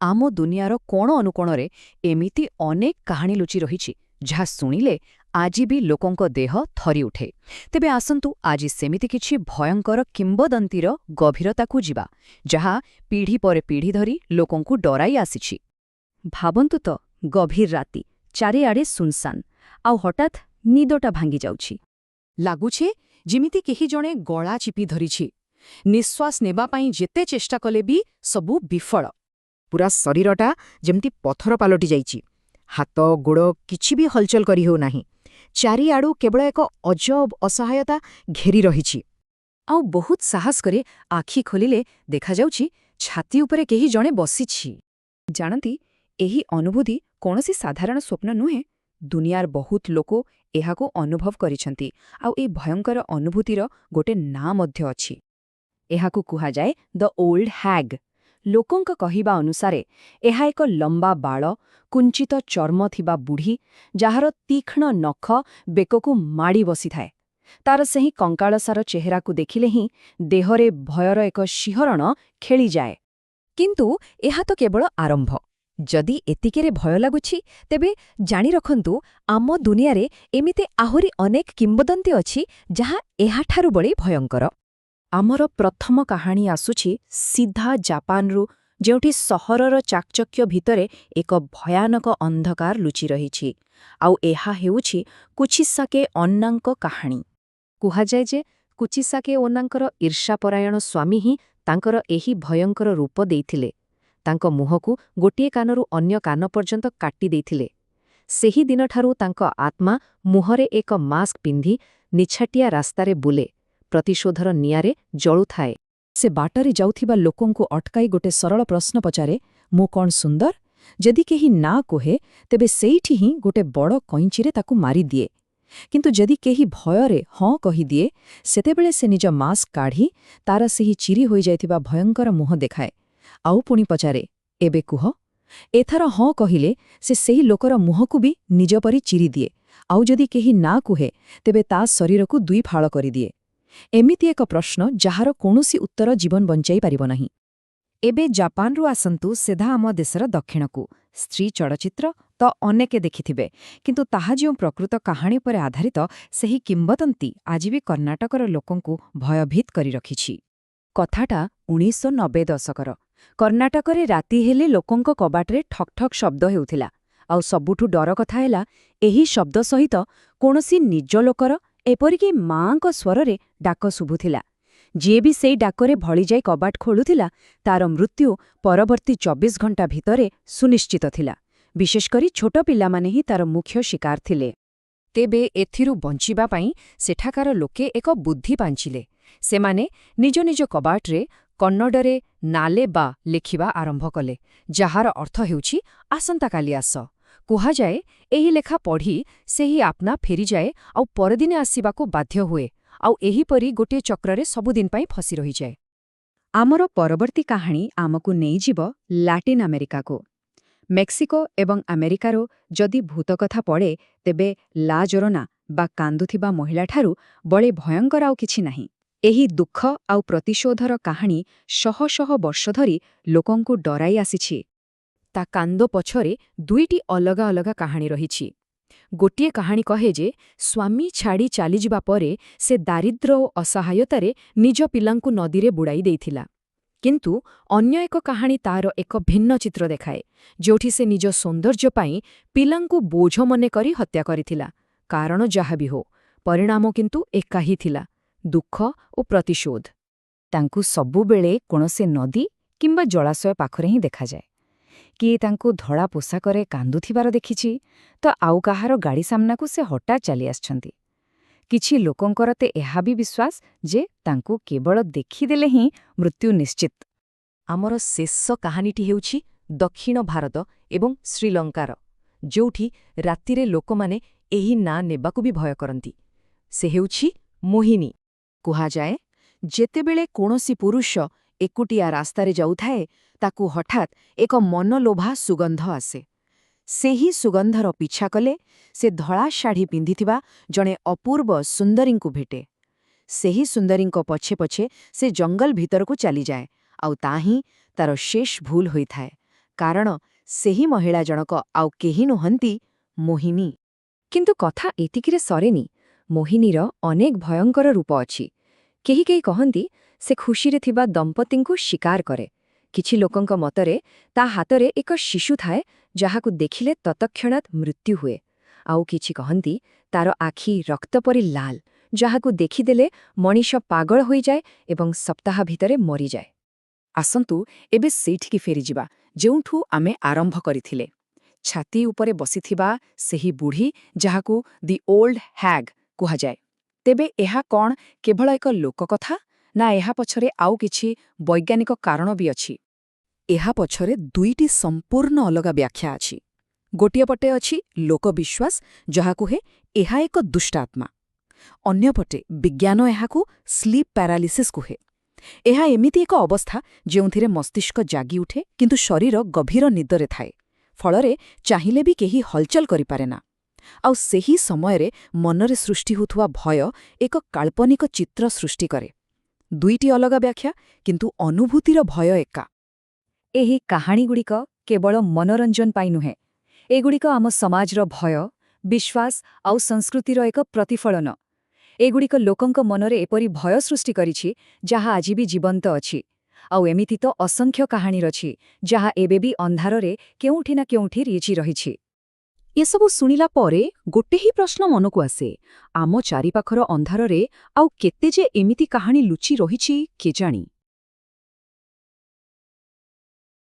ଆମ ଦୁନିଆର କୋଣ ଅନୁକୋଣରେ ଏମିତି ଅନେକ କାହାଣୀ ଲୁଚି ରହିଛି, ଯାହା ଶୁଣିଲେ ଆଜି ବି ଲୋକଙ୍କ ଦେହ ଥରି ଉଠେ। ତେବେ ଆସନ୍ତୁ, ଆଜି ସେମିତି କିଛି ଭୟଙ୍କର କିମ୍ବଦନ୍ତୀର ଗଭୀରତାକୁ ଯିବା, ଯାହା ପିଢ଼ି ପରେ ପିଢ଼ି ଧରି ଲୋକଙ୍କୁ ଡରାଇ ଆସିଛି। ଭାବନ୍ତୁ ତ, ଗଭୀର ରାତି, ଚାରିଆଡ଼େ ସୁନସାନ, ଆଉ ହଠାତ୍ ନିଦଟା ଭାଙ୍ଗି ଯାଉଛି। ଲାଗୁଛି ଯେମିତି କେହି ଜଣେ ଗଳା ଚିପି ଧରିଛି। ନିଶ୍ୱାସ ନେବା ପାଇଁ ଯେତେ ଚେଷ୍ଟା କଲେ ବି ସବୁ ବିଫଳ। ପୁରା ଶରୀରଟା ଯେମିତି ପଥର ପାଲଟି ଯାଇଛି। ହାତ ଗୋଡ଼ କିଛି ବି ହଲଚଲ କରି ହେଉନାହିଁ। ଚାରିଆଡ଼ୁ କେବଳ ଏକ ଅଜବ ଅସହାୟତା ଘେରି ରହିଛି। ଆଉ ବହୁତ ସାହସ କରି ଆଖି ଖୋଲିଲେ ଦେଖାଯାଉଛି, ଛାତି ଉପରେ କେହି ଜଣେ ବସିଛି। ଜାଣନ୍ତି, ଏହି ଅନୁଭୂତି କୌଣସି ସାଧାରଣ ସ୍ୱପ୍ନ ନୁହେଁ। ଦୁନିଆର ବହୁତ ଲୋକ ଏହାକୁ ଅନୁଭବ କରିଛନ୍ତି, ଆଉ ଏହି ଭୟଙ୍କର ଅନୁଭୂତିର ଗୋଟେ ନାଁ ମଧ୍ୟ ଅଛି। ଏହାକୁ କୁହାଯାଏ ଦ ଓଲ୍ଡ ହ୍ୟାଗ୍। ଲୋକଙ୍କ କହିବା ଅନୁସାରେ ଏହା ଏକ ଲମ୍ବା ବାଳ, କୁଞ୍ଚିତ ଚର୍ମ ଥିବା ବୁଢ଼ୀ, ଯାହାର ତୀକ୍ଷ୍ଣ ନଖ ବେକକୁ ମାଡ଼ି ବସିଥାଏ। ତାର ସେହି କଙ୍କାଳସାର ଚେହେରାକୁ ଦେଖିଲେ ହିଁ ଦେହରେ ଭୟର ଏକ ଶିହରଣ ଖେଳିଯାଏ। କିନ୍ତୁ ଏହା ତ କେବଳ ଆରମ୍ଭ। ଯଦି ଏତିକିରେ ଭୟ ଲାଗୁଛି, ତେବେ ଜାଣି ରଖନ୍ତୁ, ଆମ ଦୁନିଆରେ ଏମିତି ଆହୁରି ଅନେକ କିମ୍ବଦନ୍ତୀ ଅଛି, ଯାହା ଏହାଠାରୁ ବଳି ଭୟଙ୍କର। ଆମର ପ୍ରଥମ କାହାଣୀ ଆସୁଛି ସିଧା ଜାପାନରୁ, ଯେଉଁଠି ସହରର ଚାକଚକ୍ୟ ଭିତରେ ଏକ ଭୟାନକ ଅନ୍ଧକାର ଲୁଚି ରହିଛି। ଆଉ ଏହା ହେଉଛି କୁଚିସାକେ ଅନ୍ନାଙ୍କ କାହାଣୀ। କୁହାଯାଏ ଯେ କୁଚିସାକେ ଓନ୍ନାଙ୍କର ଈର୍ଷାପରାୟଣ ସ୍ୱାମୀ ହିଁ ତାଙ୍କର ଏହି ଭୟଙ୍କର ରୂପ ଦେଇଥିଲେ। ତାଙ୍କ ମୁହଁକୁ ଗୋଟିଏ କାନରୁ ଅନ୍ୟ କାନ ପର୍ଯ୍ୟନ୍ତ କାଟି ଦେଇଥିଲେ। ସେହି ଦିନଠାରୁ ତାଙ୍କ ଆତ୍ମା ମୁହଁରେ ଏକ ମାସ୍କ ପିନ୍ଧି ନିଛାଟିଆ ରାସ୍ତାରେ ବୁଲେ, ପ୍ରତିଶୋଧର ନିଆଁରେ ଜଳୁଥାଏ। ସେ ବାଟରେ ଯାଉଥିବା ଲୋକଙ୍କୁ ଅଟକାଇ ଗୋଟେ ସରଳ ପ୍ରଶ୍ନ ପଚାରେ, "ମୁଁ କ'ଣ ସୁନ୍ଦର?" ଯଦି କେହି ନା କୁହେ, ତେବେ ସେଇଠି ହିଁ ଗୋଟେ ବଡ଼ କଇଁଚିରେ ତାକୁ ମାରିଦିଏ। କିନ୍ତୁ ଯଦି କେହି ଭୟରେ ହଁ କହିଦିଏ, ସେତେବେଳେ ସେ ନିଜ ମାସ୍କ କାଢ଼ି ତାର ସେହି ଚିରି ହୋଇଯାଇଥିବା ଭୟଙ୍କର ମୁହଁ ଦେଖାଏ, ଆଉ ପୁଣି ପଚାରେ, "ଏବେ କୁହ।" ଏଥର ହଁ କହିଲେ ସେ ସେହି ଲୋକର ମୁହଁକୁ ବି ନିଜ ପରି ଚିରିଦିଏ। ଆଉ ଯଦି କେହି ନା କୁହେ, ତେବେ ତା ଶରୀରକୁ ଦୁଇ ଫାଳ କରିଦିଏ। ଏମିତି ଏକ ପ୍ରଶ୍ନ, ଯାହାର କୌଣସି ଉତ୍ତର ଜୀବନ ବଞ୍ଚାଇ ପାରିବ ନାହିଁ। ଏବେ ଜାପାନରୁ ଆସନ୍ତୁ ସିଧା ଆମ ଦେଶର ଦକ୍ଷିଣକୁ। ସ୍ତ୍ରୀ ଚଳଚ୍ଚିତ୍ର ତ ଅନେକେ ଦେଖିଥିବେ, କିନ୍ତୁ ତାହା ଯେଉଁ ପ୍ରକୃତ କାହାଣୀ ଉପରେ ଆଧାରିତ, ସେହି କିମ୍ବଦନ୍ତୀ ଆଜି ବି କର୍ଣ୍ଣାଟକର ଲୋକଙ୍କୁ ଭୟଭୀତ କରି ରଖିଛି। କଥାଟା 1990 ଦଶକର। କର୍ଣ୍ଣାଟକରେ ରାତି ହେଲେ ଲୋକଙ୍କ କବାଟରେ ଠକ୍ ଠକ୍ ଶବ୍ଦ ହେଉଥିଲା। ଆଉ ସବୁଠୁ ଡର କଥା ହେଲା, ଏହି ଶବ୍ଦ ସହିତ କୌଣସି ନିଜ ଲୋକର, ଏପରିକି ମାଆଙ୍କ ସ୍ୱରରେ ଡାକ ଶୁଭୁଥିଲା। ଯିଏ ବି ସେଇ ଡାକରେ ଭଳିଯାଇ କବାଟ ଖୋଲୁଥିଲା, ତାର ମୃତ୍ୟୁ ପରବର୍ତ୍ତୀ 24 ଘଣ୍ଟା ଭିତରେ ସୁନିଶ୍ଚିତ ଥିଲା। ବିଶେଷକରି ଛୋଟ ପିଲାମାନେ ହିଁ ତାର ମୁଖ୍ୟ ଶିକାର ଥିଲେ। ତେବେ ଏଥିରୁ ବଞ୍ଚିବା ପାଇଁ ସେଠାକାର ଲୋକେ ଏକ ବୁଦ୍ଧି ପାଞ୍ଚିଲେ। ସେମାନେ ନିଜ ନିଜ କବାଟରେ କନ୍ନଡ଼ରେ "ନାଲେ ବା" ଲେଖିବା ଆରମ୍ଭ କଲେ, ଯାହାର ଅର୍ଥ ହେଉଛି ଆସନ୍ତାକାଲି ଆସ। କୁହାଯାଏ, ଏହି ଲେଖା ପଢ଼ି ସେହି ଆତ୍ମା ଫେରିଯାଏ ଆଉ ପରଦିନ ଆସିବାକୁ ବାଧ୍ୟ ହୁଏ, ଆଉ ଏହିପରି ଗୋଟିଏ ଚକ୍ରରେ ସବୁଦିନ ପାଇଁ ଫସି ରହିଯାଏ। ଆମର ପରବର୍ତ୍ତୀ କାହାଣୀ ଆମକୁ ନେଇଯିବ ଲାଟିନ୍ ଆମେରିକାକୁ। ମେକ୍ସିକୋ ଏବଂ ଆମେରିକାର ଯଦି ଭୂତ କଥା ପଡ଼େ, ତେବେ ଲା ଜୋରୋନା ବା କାନ୍ଦୁଥିବା ମହିଳାଠାରୁ ବଳି ଭୟଙ୍କର ଆଉ କିଛି ନାହିଁ। ଏହି ଦୁଃଖ ଆଉ ପ୍ରତିଶୋଧର କାହାଣୀ ଶହ ଶହ ବର୍ଷ ଧରି ଲୋକଙ୍କୁ ଡରାଇ ଆସିଛି। ତା କାନ୍ଦ ପଛରେ ଦୁଇଟି ଅଲଗା ଅଲଗା କାହାଣୀ ରହିଛି। ଗୋଟିଏ କାହାଣୀ କହେ ଯେ ସ୍ୱାମୀ ଛାଡ଼ି ଚାଲିଯିବା ପରେ ସେ ଦାରିଦ୍ର୍ୟ ଓ ଅସହାୟତାରେ ନିଜ ପିଲାଙ୍କୁ ନଦୀରେ ବୁଡ଼ାଇ ଦେଇଥିଲା। କିନ୍ତୁ ଅନ୍ୟ ଏକ କାହାଣୀ ତାର ଏକ ଭିନ୍ନ ଚିତ୍ର ଦେଖାଏ, ଯେଉଁଠି ସେ ନିଜ ସୌନ୍ଦର୍ଯ୍ୟ ପାଇଁ ପିଲାଙ୍କୁ ବୋଝ ମନେ କରି ହତ୍ୟା କରିଥିଲା। କାରଣ ଯାହା ବି ହଉ, ପରିଣାମ କିନ୍ତୁ ଏକା ହିଁ ଥିଲା, ଦୁଃଖ ଓ ପ୍ରତିଶୋଧ। ତାଙ୍କୁ ସବୁବେଳେ କୌଣସି ନଦୀ କିମ୍ବା ଜଳାଶୟ ପାଖରେ ହିଁ ଦେଖାଯାଏ। କିଏ ତାଙ୍କୁ ଧଳା ପୋଷାକରେ କାନ୍ଦୁଥିବାର ଦେଖିଛି, ତ ଆଉ କାହାର ଗାଡ଼ି ସାମ୍ନାକୁ ସେ ହଠାତ୍ ଚାଲି ଆସିଛନ୍ତି। କିଛି ଲୋକଙ୍କର ତ ଏହା ବି ବିଶ୍ୱାସ ଯେ ତାଙ୍କୁ କେବଳ ଦେଖିଦେଲେ ହିଁ ମୃତ୍ୟୁ ନିଶ୍ଚିତ। ଆମର ଶେଷ କାହାଣୀଟି ହେଉଛି ଦକ୍ଷିଣ ଭାରତ ଏବଂ ଶ୍ରୀଲଙ୍କାର, ଯେଉଁଠି ରାତିରେ ଲୋକମାନେ ଏହି ନାଁ ନେବାକୁ ବି ଭୟ କରନ୍ତି। ସେ ହେଉଛି ମୋହିନୀ। କୁହାଯାଏ, ଯେତେବେଳେ କୌଣସି ପୁରୁଷ ଏକୁଟିଆ ରାସ୍ତାରେ ଯାଉଥାଏ, ତାକୁ ହଠାତ୍ ଏକ ମନଲୋଭା ସୁଗନ୍ଧ ଆସେ। ସେହି ସୁଗନ୍ଧର ପିଛା କଲେ ସେ ଧଳା ଶାଢ଼ୀ ପିନ୍ଧିଥିବା ଜଣେ ଅପୂର୍ବ ସୁନ୍ଦରୀଙ୍କୁ ଭେଟେ। ସେହି ସୁନ୍ଦରୀଙ୍କ ପଛେ ପଛେ ସେ ଜଙ୍ଗଲ ଭିତରକୁ ଚାଲିଯାଏ, ଆଉ ତା ହିଁ ତାର ଶେଷ ଭୁଲ ହୋଇଥାଏ। କାରଣ ସେହି ମହିଳା ଜଣକ ଆଉ କେହି ନୁହନ୍ତି, ମୋହିନୀ। କିନ୍ତୁ କଥା ଏତିକିରେ ସରେନି। ମୋହିନୀର ଅନେକ ଭୟଙ୍କର ରୂପ ଅଛି। କେହି କେହି କହନ୍ତି ସେ ଖୁସିରେ ଥିବା ଦମ୍ପତିଙ୍କୁ ଶିକାର କରେ। କିଛି ଲୋକଙ୍କ ମତରେ ତା ହାତରେ ଏକ ଶିଶୁ ଥାଏ, ଯାହାକୁ ଦେଖିଲେ ତତକ୍ଷଣାତ୍ ମୃତ୍ୟୁ ହୁଏ। ଆଉ କିଛି କହନ୍ତି ତାର ଆଖି ରକ୍ତ ପରି ଲାଲ, ଯାହାକୁ ଦେଖିଦେଲେ ମଣିଷ ପାଗଳ ହୋଇଯାଏ ଏବଂ ସପ୍ତାହ ଭିତରେ ମରିଯାଏ। ଆସନ୍ତୁ ଏବେ ସେଇଠିକି ଫେରିଯିବା, ଯେଉଁଠୁ ଆମେ ଆରମ୍ଭ କରିଥିଲେ। ଛାତି ଉପରେ ବସିଥିବା ସେହି ବୁଢ଼ୀ, ଯାହାକୁ ଦି ଓଲ୍ଡ ହ୍ୟାଗ୍ କୁହାଯାଏ। ତେବେ ଏହା କ'ଣ କେବଳ ଏକ ଲୋକକଥା, ନା ଏହା ପଛରେ ଆଉ କିଛି ବୈଜ୍ଞାନିକ କାରଣ ବି ଅଛି? ଏହା ପଛରେ ଦୁଇଟି ସମ୍ପୂର୍ଣ୍ଣ ଅଲଗା ବ୍ୟାଖ୍ୟା ଅଛି। ଗୋଟିଏ ପଟେ ଅଛି ଲୋକବିଶ୍ୱାସ, ଯାହା କୁହେ ଏହା ଏକ ଦୁଷ୍ଟାତ୍ମା। ଅନ୍ୟପଟେ ବିଜ୍ଞାନ ଏହାକୁ ସ୍ଲିପ୍ ପ୍ୟାରାଲିସିସ୍ କୁହେ। ଏହା ଏମିତି ଏକ ଅବସ୍ଥା ଯେଉଁଥିରେ ମସ୍ତିଷ୍କ ଜାଗି ଉଠେ, କିନ୍ତୁ ଶରୀର ଗଭୀର ନିଦରେ ଥାଏ। ଫଳରେ ଚାହିଁଲେ ବି କେହି ହଲଚଲ କରିପାରେ ନା। ଆଉ ସେହି ସମୟରେ ମନରେ ସୃଷ୍ଟି ହେଉଥିବା ଭୟ ଏକ କାଳ୍ପନିକ ଚିତ୍ର ସୃଷ୍ଟି କରେ। ଦୁଇଟି ଅଲଗା ବ୍ୟାଖ୍ୟା, କିନ୍ତୁ ଅନୁଭୂତିର ଭୟ ଏକା। ଏହି କାହାଣୀଗୁଡ଼ିକ କେବଳ ମନୋରଞ୍ଜନ ପାଇଁ ନୁହେଁ। ଏଗୁଡ଼ିକ ଆମ ସମାଜର ଭୟ, ବିଶ୍ୱାସ ଆଉ ସଂସ୍କୃତିର ଏକ ପ୍ରତିଫଳନ। ଏଗୁଡ଼ିକ ଲୋକଙ୍କ ମନରେ ଏପରି ଭୟ ସୃଷ୍ଟି କରିଛି, ଯାହା ଆଜି ବି ଜୀବନ୍ତ ଅଛି। ଆଉ ଏମିତି ତ ଅସଂଖ୍ୟ କାହାଣୀ ଅଛି, ଯାହା ଏବେ ବି ଅନ୍ଧାରରେ କେଉଁଠି ନା କେଉଁଠି ରିଚି ରହିଛି। ଏସବୁ ଶୁଣିଲା ପରେ ଗୋଟେ ହିଁ ପ୍ରଶ୍ନ ମନକୁ ଆସେ, ଆମ ଚାରିପାଖର ଅନ୍ଧାରରେ ଆଉ କେତେ ଯେ ଏମିତି କାହାଣୀ ଲୁଚି ରହିଛି କେଜାଣି।